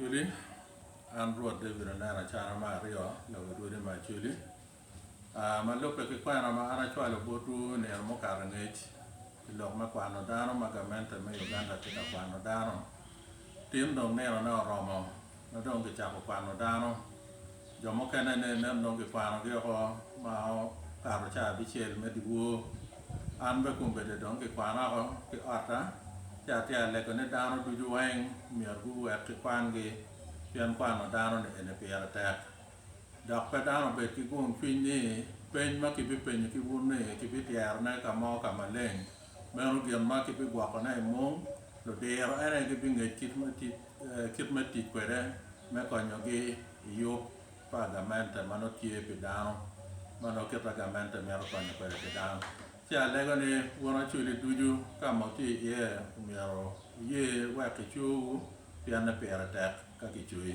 Acholi, An Rwot David Oneno Acana me aryo, lawi rwodi me Acholi. Ma lubbe ki kwena ma an acwalo botwu nino mukato angec i lok me kwano dano ma gamente me Uganda tye ka kwano dano, tin dong ninone oromo ma dong kicako kwano dano. Jo mukene ne nen dong kikwanogi oko ma okato caa abicel me dyewor. An bene kombeddi dong kikwana oko ki otta ci atye ka lego ni dano ducu weng myero guwek kikwangi pien kwano dano ni eni pire tek. Dok pe dano obed ki gung cwiny ni peny ma kibipenyo ki wun ni kibityerone ka mo ka maleng. Meno gin ma kibigwokone i mung, ludiro en aye gibingec kit me tic kwede me konyogi i yub pa gamente ma nongo tye pi dano, ma nongo kit ma gamente mito konyo kwede ki dano. Ci alego ni wun Acholi ducu ka ma wutye iye omyero wuye wek kicowu pien ni pire tek ka kicoyi.